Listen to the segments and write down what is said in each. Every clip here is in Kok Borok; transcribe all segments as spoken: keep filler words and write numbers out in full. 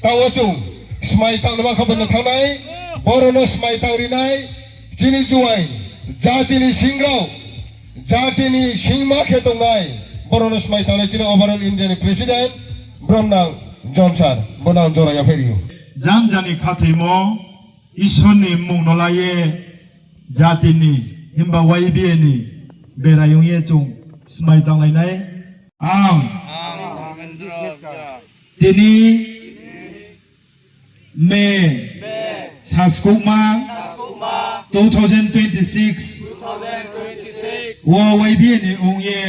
Tao chwng smai tangma khe bono thangnai, borokno smai tang rinai, chini juai jatini singrok, jatini singma khe tongnai, borokno smai tangnai chini overall India ni president Bromnang John sir, bono ang jora yaphario. Jani jani khathoimo Ishwarni mungno laiye jatini himba Y B A ni berai wngye chwng smai tanglainai. Ang tini May saskukma two thousand twenty-six o Y B A ni wngye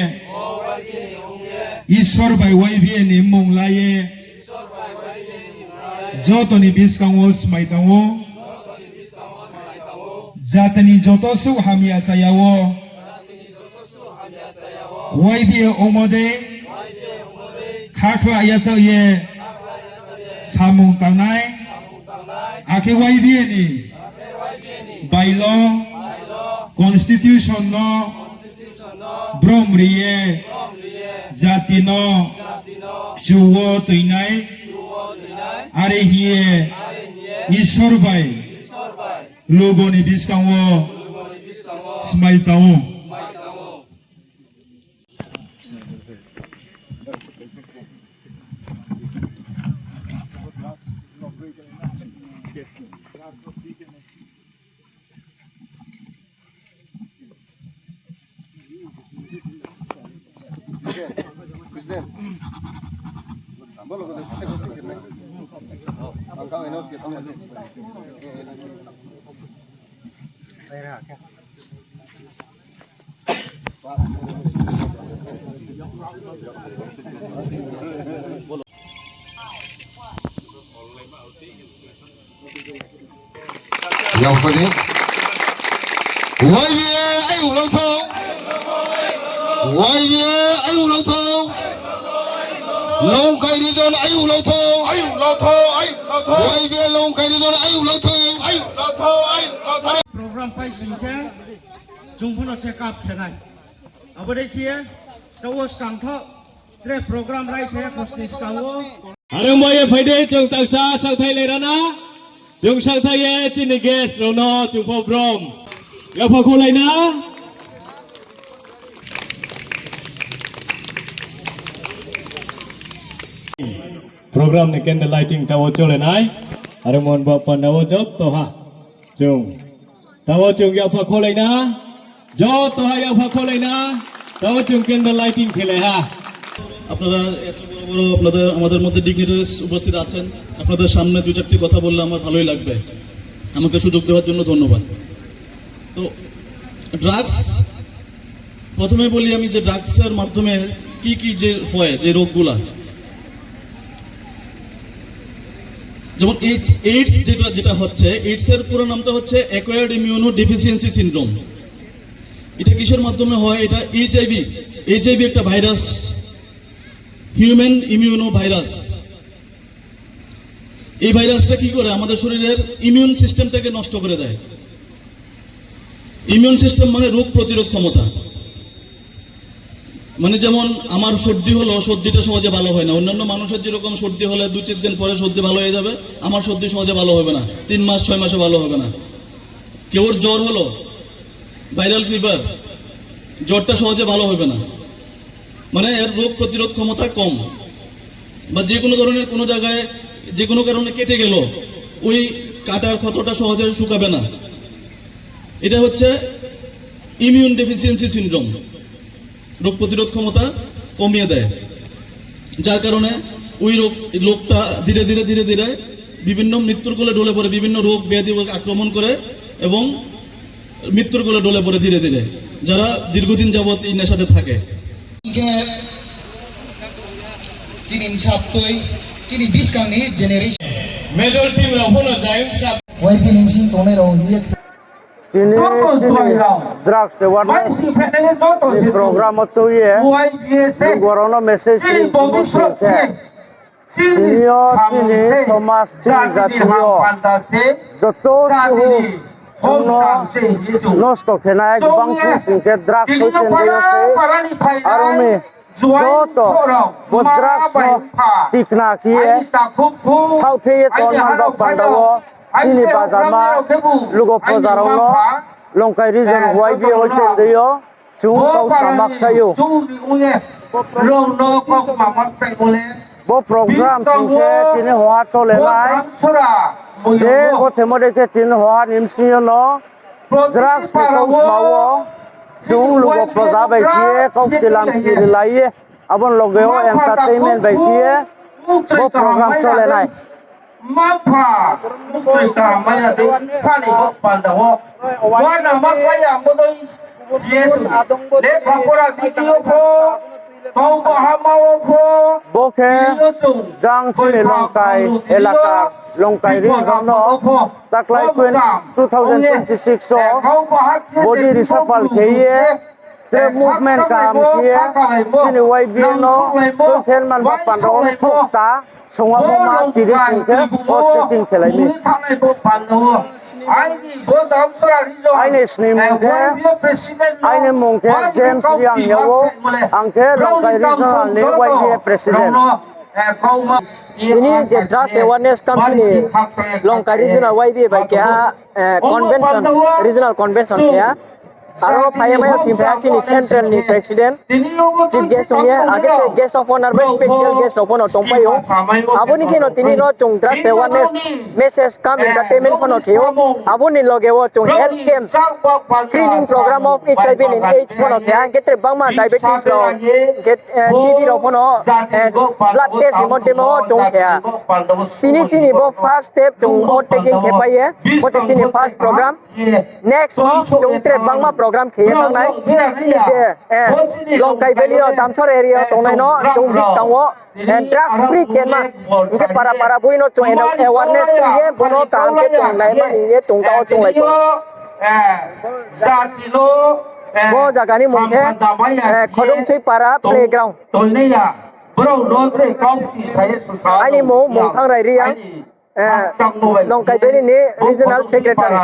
Ishwar bai Y B A ni mung laiye jotoni bwskango smai tango. Jatini joto suk hamya chayao Y B A omode khakla yachak ye samung tangnai, akhe Y B A ni bylaw constitution no brom riye jati no chuo twinai, are hiye Ishwar bai lugoni bwskango smai tao. Yang kodi. Y B A ayung lotho. Y B A ayung lotho. Longkai region ayung lotho. Ayung lotho, ayung lotho. Y B A Longkai region ayung lotho. Ayung lotho, ayung lotho. Program pai singkhe chwng phano check up khenai. Abore khiye tawo skangtho. Tre program raise ya khosni skango. Arang boye phaide chwng taksa sakthai lerana. Chwng sakthai ye chini guest rono chwng pho brom. Yapha kholaina. Program ni candle lighting tawo cholenai. Arang mon ba pandao jotto ha. Chwng. Tawo chwng yapha kholaina, joto ha yapha kholaina, tawo chwng candle lighting khelai ha. আপনারা এত বড় বড় আপনাদের, আমাদের মধ্যে ডিগনিটারিজ উপস্থিত আছেন, আপনাদের সামনে দুই চারটি কথা বললে আমার ভালোই লাগবে। আমাকে সুযোগ দেওয়ার জন্য ধন্যবাদ। তো ড্রাগস, প্রথমে বলি আমি যে ড্রাগসের মাধ্যমে কি কি যে হয়, যে রোগগুলা, যেমন এইচ-, এইডস যেটা, যেটা হচ্ছে, এইডস এর পুরো নামটা হচ্ছে অ্যাকোয়ার্ড ইমিউনো ডেফিসিয়েন্সি সিনড্রোম। এটা কিসের মাধ্যমে হয়? এটা এইচআইভি, এইচআইভি একটা ভাইরাস, হিউম্যান ইমিউনো ভাইরাস। এই ভাইরাসটা কি করে? আমাদের শরীরের ইমিউন সিস্টেমটাকে নষ্ট করে দেয়। ইমিউন সিস্টেম মানে রোগ প্রতিরোধ ক্ষমতা। মানে যেমন আমার সর্দি হলো, সর্দিটা সহজে ভালো হয় না। অন্যান্য মানুষের যেরকম সর্দি হলে দুই চার দিন পরে সর্দি ভালো হয়ে যাবে, আমার সর্দি সহজে ভালো হবে না, তিন মাস ছয় মাসে ভালো হবে না। কেউর জ্বর হলো, ভাইরাল ফিভার, জ্বরটা সহজে ভালো হবে না, মানে এর রোগ প্রতিরোধ ক্ষমতা কম, বা যে কোনো ধরনের কোনো জায়গায় যে কোনো কারণে কেটে গেল, ওই কাটার ক্ষতটা সহজে শুকাবে না। এটা হচ্ছে ইমিউন ডেফিসিয়েন্সি সিনড্রোম। রোগ প্রতিরোধ ক্ষমতা কমিয়ে দেয়, যার কারণে ওই রোগ, লোকটা ধীরে ধীরে, ধীরে ধীরে বিভিন্ন মৃত্যুর কোলে ঢলে পড়ে, বিভিন্ন রোগ ব্যাধি ওকে আক্রমণ করে এবং মৃত্যুর কোলে ঢলে পড়ে ধীরে ধীরে, যারা দীর্ঘদিন যাবত এই নেশাতে থাকে। Hingke chini bwsap twi, chini bwskangni generation. Medal team rok phano jayung sa. Y B A ni bising tongnai rok hiye. Tini, joto tini juairok drugs awareness bai si phainai joto ni se program o twiye Y B A se. Borokno message chini ri bobiswt se. Chini tinio chini somaj, chini jatini jatio ham panda se, joto jatini suhu hom chwngno chang se hiye chwng. Nosto khenai, chwng bangso ye singkhe drugs tinio hoite para, nini para ni phainai aroni joto bo drugs no tikna khe ye saotheye tongmani bok pandao chini bajama lugo proja rokno Longkai region Y B A hotel deio. Chwng kok samak sayo. Bo program singkhe tini hoha chole nai. Je bo themo de khe tini hoha nimsingyo no drugs ni kok mao. Chwng lugo proja bai khe kok tilam kiri lai ye. Abon loge o entertainment bai khe bo program chole nai. Mapha, mukhui kaham maya de sani hok panda hok. Wana makaya modoi Jesu. Lekha pora dikio pho, tong bahama o pho. Bo khe jang chini Longkai elaka, Longkai region no taklai two thousand twenty-six o body reshuffle khe ye. Tre movement kaham khe chini Y B A no tongthelman ba pandao thok ta songma boma tiri singkhe o checking khelai ni. Aini sini mung khe, aini mung khe James Riang yao, ang khe Longkai regional ni Y B A president. Ini je drugs awareness camp ni Longkai regional Y B A bai keha, eh, convention, regional convention keha. Aro phaiya maya chini phaiya chini central ni president, chief guest wngya, age tei guest of honor bai special guest rok phano tongpaio. Aboni kheno tini no chwng drugs awareness message kam entertainment phano khaio. Aboni loge o chwng health camp screening program of H I V and AIDS phano khaia, hwnkhe tere bangma diabetes rok, hwnkhe, eh, T B rok phano, eh, blood test ni moddhe mo chwng khaia. Tini, tini bo first step chwng o taking khe paiye, bo tini first program. Next o chwng tere bangma program khe ye thangnai. Tini je, eh, Longkai Valley o Damsor area o tongnai no chwng bwskango, eh, drugs free khe ma. Hwnkhe para para bui no chwng eno awareness khe ye bono kaham khe chwng nai mani ye chwng tao chwng lai tongo. Bo jaga ni mung khe, eh, Khodungsui para playground. Aini mung Mungthang Rai Riang. Eh, Longkai Valley ni regional secretary.